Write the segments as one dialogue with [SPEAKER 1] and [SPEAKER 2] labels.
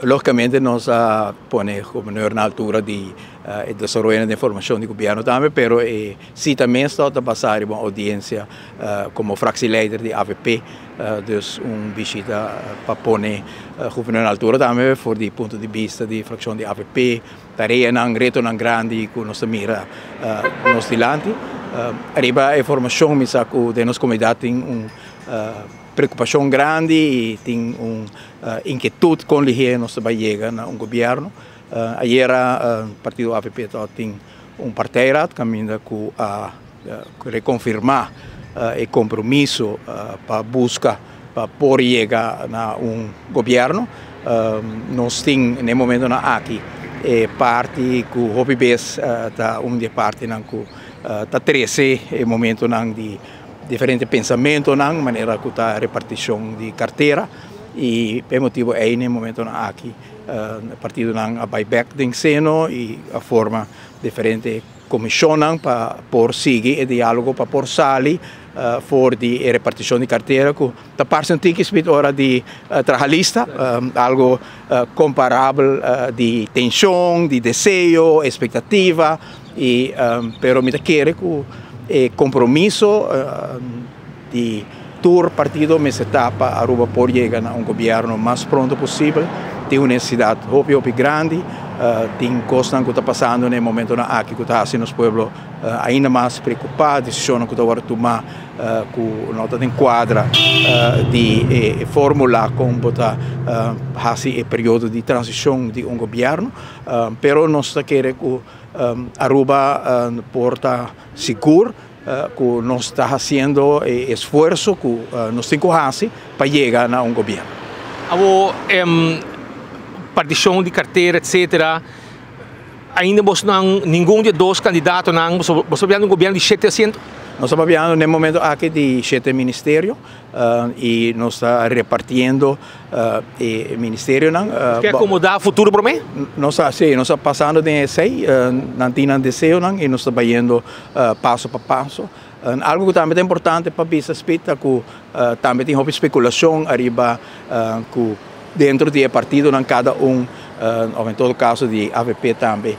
[SPEAKER 1] Lógikamente nos a pone gobernador na altura di e desaroyo di informashon di gobièrnu tambe, pero e sita mes ta basá riba un oudiensia komo fractieleider di AVP, dus un bishita pa pone gobernador na altura tambe for di punto di bista di frakshon di AVP, tareanan, retonan grandi ku nos ta mira nos dilanti. Riba e formashon mi sa ku den nos komunidat tin un preokupashon grandi i tin un inkietut kon lihé nos ta bai yega na un gobièrnu. Ayera partido AVP tin un partijraad kaminda ku a rekonfirmá e kompromiso pa buska pa por yega na un gobièrnu. Nos tin na e momentonan aki e parti ku hopi bes ta un di e partinan ku ta trese e momentonan di diferente pensamentonan manera ku ta repartishon di kartera i pa e motibu ei na e momentonan aki partidonan a bai bek den seno i a forma diferente komishonnan pa por sigui e diálogo pa por sali for di e repartishon di kartera ku ta parse un tiki spit ora di traha lista, algo komparabel di tenshon, di deseo, espektativa i pero mi ta kere ku e kompromiso di tur partido mester ta pa Aruba por yega na un gobièrnu mas pronto posibel. Tin un nesesidat hopi hopi grandi, tin kosnan ku ta pasando na e momentonan aki ku ta hasi nos pueblo ainda mas preokupá, desishonnan ku ta wòrdu tumá ku no ta den kuadra di e fórmula kon bo ta hasi e periodo di transishon di un gobièrnu. Pero nos ta kere ku Aruba por ta sigur ku nos ta hasiendo e esfuerso ku nos tin ku hasi pa yega na un gobièrnu.
[SPEAKER 2] Awor partishon di kartera etcetera ainda bosnan ningun di e dos kandidatonan boso ta papiando un gobièrnu di shete asiento?
[SPEAKER 1] Nos ta papiando na e momento aki di shete ministerio i nos ta repartiendo e ministerionan.
[SPEAKER 2] Ke akomodá futuro promé?
[SPEAKER 1] Nos ta, sí, nos ta pasando den esei, nan tin nan deseonan i nos ta bayendo paso pa paso. Algu ku tambe ta importante pa bisa Speed ta ku tambe tin hopi spekulashon ariba ku dentro di e partidonan kada un òf en todo kaso di avp tambe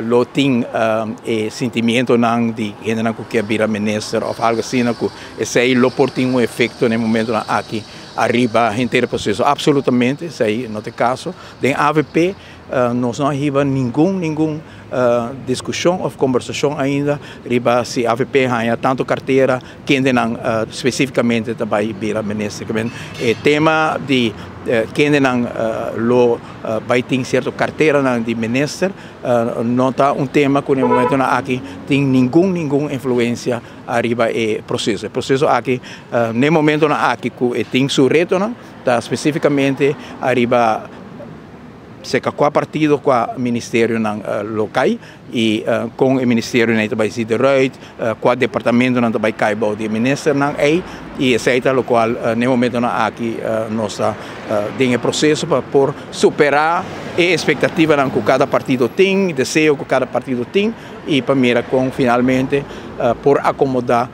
[SPEAKER 1] lo tin e sentimientonan di hendenan ku kier bira minister òf algu asina ku esei lo por tin un efekto na e momentonan aki ariba henter e proseso. Absolutamente esei no ta e kaso. Den avp nos no a hiba ningun ningun diskushon òf kombersashon ainda riba si avp haña tantu kartera kendenan spesifikamente ta bai bira minister. E tema di kendenan lo bai tin sierto karteranan di minister no ta un tema ku na e momentonan aki tin ningun ningun influensia ariba e proseso. E proseso aki na e momentonan aki ku e tin su retonan ta spesifikamente ariba seka kua partido kua ministerionan lo kai i kon e ministerionan ei ta bai si deruit, kua departamentonan ta bai kai bou di e ministernan ei i esei ta lokual na e momentonan aki nos ta den e proseso pa por superá e espektativanan ku kada partido tin, deseo ku kada partido tin i pa mira kon finalmente por akomodá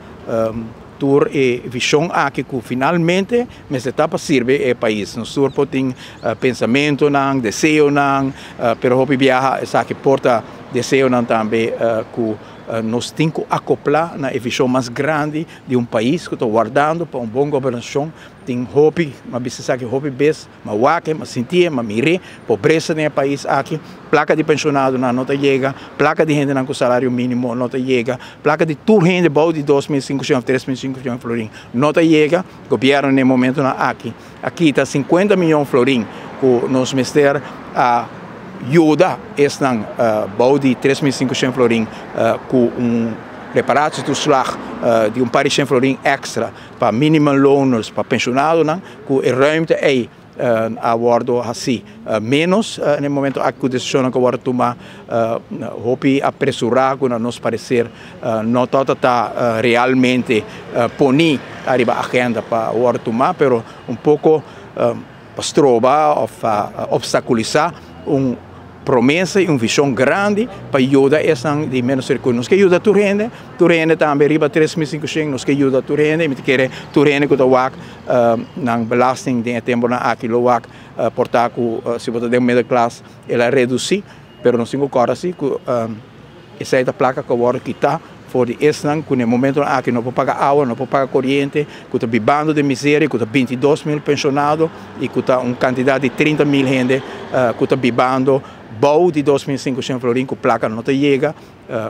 [SPEAKER 1] tur e vishon aki ku finalmente mester ta pa sirbi e pais. Nos tur por tin pensamentonan, deseonan, pero hopi biaha esaki por ta deseonan tambe ku nos tin ku akoplá na e vishon mas grandi di un pais ku ta wardando pa un bon gobernashon. Tin hopi, mi a bisa esaki hopi bes, Mi a wak, mi a sintié, mi a mir'é, pobresa den e pais aki, plaka di penshonadonan no ta yega, plaka di hendenan ku salario mínimo no ta yega, plaka di tur hende bou di 2500 òf 3500 florin no ta yega. Gobièrnu na e momentonan aki a kita 50 mion florin ku nos mester a yuda esnan bou di 3500 florin ku un reparatietoeslag di un par di shen florin èkstra pa minimumloners, pa penshonadonan, ku e ruimte ei a wòrdu hasí ménos na e momento aki ku desishonnan ku a wòrdu tumá hopi apresurá ku na nos pareser no tabata ta realmente poní ariba agenda pa wòrdu tumá pero un poko pa stroba òf pa opstakulisá un. Promesa y un vision grandi pa yuda esnan di menos recurso. Nos ke yuda tur hende, tur hende tambe riba 3500, nos ke yuda tur hende y mi ta kere tur hende cu ta wak nan belasting den e temponan aki lo wak por ta cu si bo ta den middelklas el a reduci, pero nos tin cu corda si cu esey ta placa cu a wordo kita for di esnan cu na e momentonan aki no por paga awa, no por paga coriente, cu ta bibando den miseria, cu ta 22.000 pensionado y cu ta un cantidad di 30.000 hende cu ta bibando bou di 2500 florin cu placa no ta yega,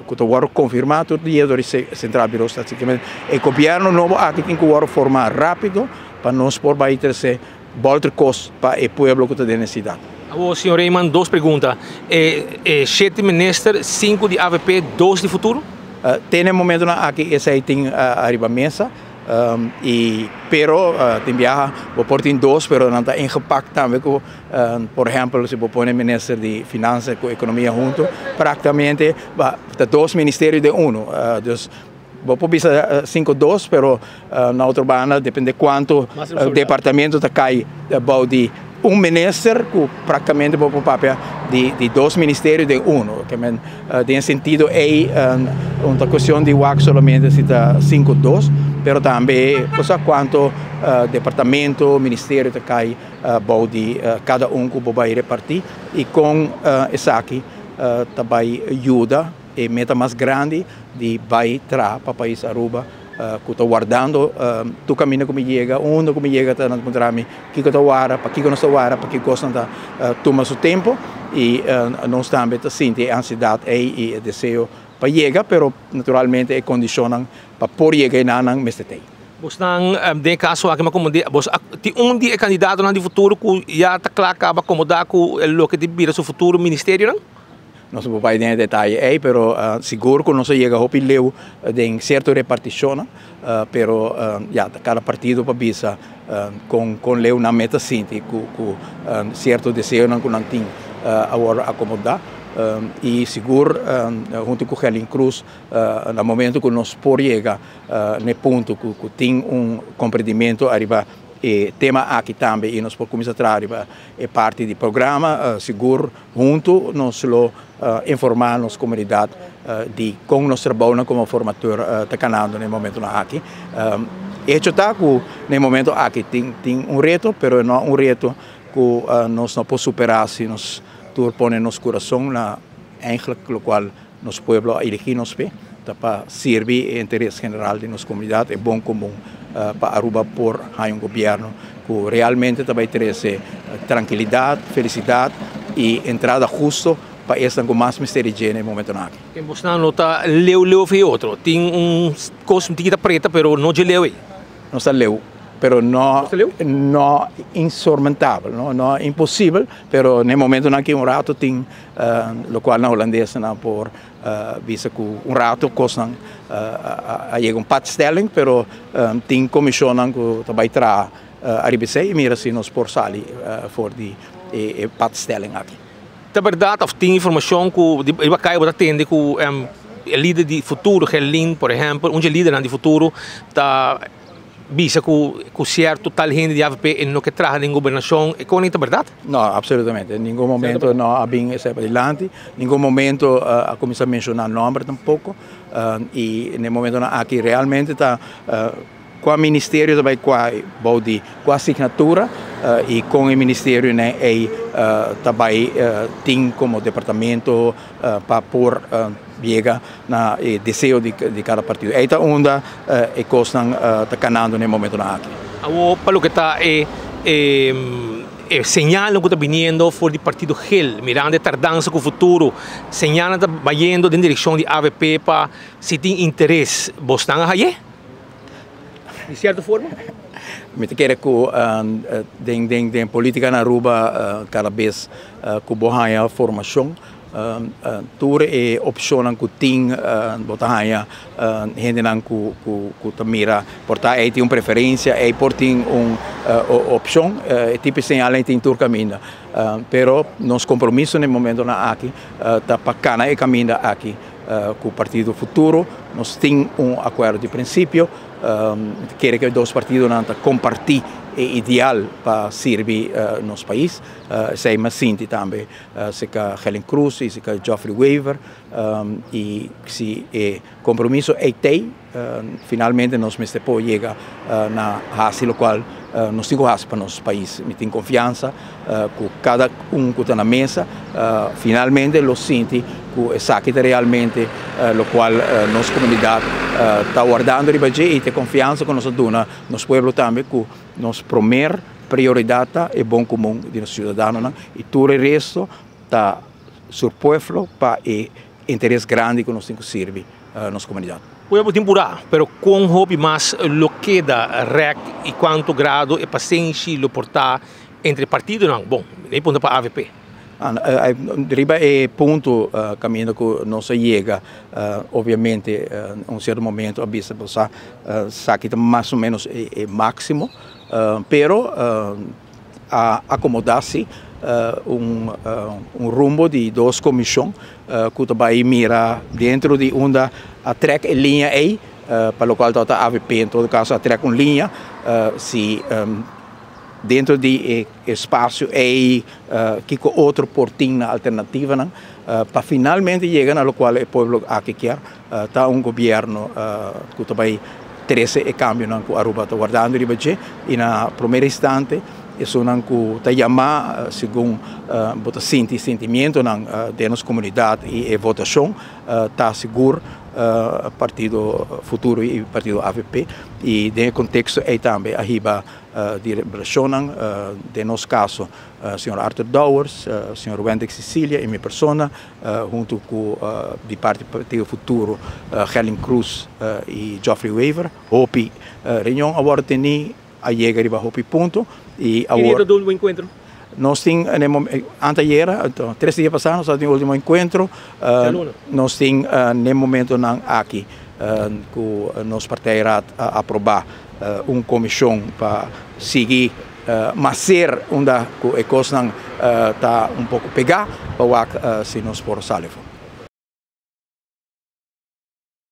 [SPEAKER 1] cu ta wordo confirma tur dia door di Centraal Bureau Statistiek. E gobierno nobo aki tin cu wordo forma rapido pa nos por bay trece bolter cos pa e pueblo cu ta den necesidad.
[SPEAKER 2] Awor, señor Reyman, dos pregunta. E shete minister, sinku di avp, dos di Futuro?
[SPEAKER 1] Te na e momentonan aki esei tin ariba mesa, y pero tin biaha bo por tin dos pero nan ta ingepakt tambe cu, por ehempel, si bo pone minister di Finansa cu Economia hunto, practicamente ta dos ministerio den uno. Dus bo por bisa sinku dos pero na otro banda depende cuanto departamento ta cay bou di un minister cu practicamente bo por papia di dos ministerio den uno. Den e sentido ey no ta cuestion di wak solamente si ta 5-2 pero tambe cosa cuanto departamento, ministerio ta cay bou di cada un cu bo bay reparti y con esaki ta bay yuda e meta mas grandi di bay traha pa pais Aruba cu ta wardando tur caminda cu mi yega, unda cu mi yega ta nan puntra mi kico ta warda, pakico nos ta warda, pakico cosnan ta tuma su tempo y nos tambe ta sinti e ansiedad ey y e deseo pa yega, pero naturalmente e condicionnan pa por yega enanan mester ta ey.
[SPEAKER 2] Bosnan den e caso aki, bos tin un di e candidatonan di futuro cu ya ta cla caba acomoda cu loke di bira su futuro ministerionan?
[SPEAKER 1] Nos no por bai den e detaye ei, pero sigur ku nos a yega hopi leu den sierto repartishonnan, pero ya ta kada partido pa bisa kon kon leu nan meta sinti ku ku sierto deseonan ku nan tin a wòrdu akomodá. I sigur huntu ku Gerlin Cruz na momento ku nos por yega na e punto ku ku tin un komprendimentu ariba e tema aki tambe i nos por kuminsá traha riba e parti di programa, sigur Huntu nos lo informá nos komunidat di kon nos trabounan komo formateur ta kanando na e momentunan aki. Hecho ta ku na e momento aki tin un reto, pero no un reto ku nos no por superá si nos tur pone nos kurason na eigentlik lokual nos pueblo a eligí nos p'e, ta pa sirbi e interes general di nos komunidat, e bon komun pa Aruba por haña un gobièrnu ku realmente ta bai trese trankilidat, felisidat i entrada husto pa esnan ku mas mester di dje na e momentonan aki.
[SPEAKER 2] Ken bosnan no ta leu leu for e otro? Tin un kos un tiki ta preta pero no dje leu ei.
[SPEAKER 1] Nos ta leu, pero no no insurmontabel, no no imposibel, pero na e momentonan aki un rato tin lokual na hulandes nan por bisa ku un rato kosnan a yega un patstelling, pero tin komishonnan ku ta bai traha ariba esei i mira si nos por sali for di e patstelling aki.
[SPEAKER 2] Ta bèrdat òf tin informashon ku riba kaya bo ta tende ku e lider di Futuro, Gerlin por ehèmpel, un dje lidernan di Futuro ta bisa ku ku sierto tal hende di avp e no ke traha den gobernashon, e kon ei ta bèrdat?
[SPEAKER 1] No, absolutamente. Ningun momento no a bin esei padilanti, ningun momento a kuminsá menshoná nòmber tampoko i na e momentonan aki realmente ta Kua ministerio ta bai kua bou di kua asignatura i kon e ministerionan ei ta bai tin komo departamento pa por yega na e deseo di kada partido. Ei ta unda e kosnan ta kanando na e momentonan aki.
[SPEAKER 2] Awor pa loke ta e e señalnan ku ta biniendo for di partido gel, mirando e tardansa ku futuro, señalnan ta bayendo den direkshon di avp pa si tin interes bosnan a haye? Di cierto forma?
[SPEAKER 1] Mi ta kere ku den den den politica na Aruba kada bes ku bo haña formashon tur e opshonnan ku tin bo ta haña hendenan ku ku ta mira por ta ei tin un preferensia ei por tin un opshon e tipo señal ei tin tur kaminda pero nos kompromiso na e momentonan aki ta pa kana e kaminda aki. Ku Partido Futuro nos tin un akuerdo di prinsipio. Mi ta kere ku e dos partidonan ta kompartí e ideal pa sirbi nos pais. Esey mi a sinti tambe cerca Helen Cruz y cerca Geoffrey Wever y si e compromiso ey tey, finalmente nos mester por yega na haci locual nos tin cu haci pa nos pais. Mi tin confiansa cu cada un cu ta na mesa finalmente lo sinti cu esaki ta realmente locual nos comunidad ta wardando riba dje y ta e confiansa cu nos a duna nos pueblo tambe cu nos promer prioridad ta e bon comun di nos ciudadanonan y tur e resto ta surpueflo pa e interes grandi cu nos tin cu sirbi nos comunidad.
[SPEAKER 2] Pueblo tin purá, pero con hopi mas lo keda rek y cuanto grado e pasenshi lo por ta entre partidonan? Bon, mi punta pa avp.
[SPEAKER 1] Riba e punto caminda cu nos a yega, obviamente un cierto momento a bisa bo sa esaki ta mas o menos e maximo, pero a acomoda si un rumbo di dos comision cu ta bay mira dentro di unda a trek e liña ey, pa locual tabata avp en todo caso a trek un liña si dentro di e espacio ey kico otro por tin na alternativanan pa finalmente yega na locual e pueblo aki kier ta un gobierno cu ta bay trece e cambionan cu Aruba ta wardando riba dje y na promer instante esunnan cu ta yama segun bo ta sinti sentimientonan den nos comunidad y e votacion ta sigur Partido Futuro y Partido avp y den e contexto ey tambe a hiba deliberacionnan den nos caso señor Arthur Dowers, señor Wendrick Cecilia y mi persona hunto cu di parti Partido Futuro Gerlin Cruz y Geoffrey Wever. Hopi reunion a wordo teni, a yega riba hopi punto y awor.
[SPEAKER 2] Ki dia ta dun bo encuentro?
[SPEAKER 1] Nos tin anteayera, tres dia pasa nos a tin ultimo encuentro.
[SPEAKER 2] Djaluna.
[SPEAKER 1] Nos tin n'e momentonan aki cu nos partijraad a aproba un comision pa sigui mas ser unda cu e cosnan ta un poco pega pa wak si nos por sali afo.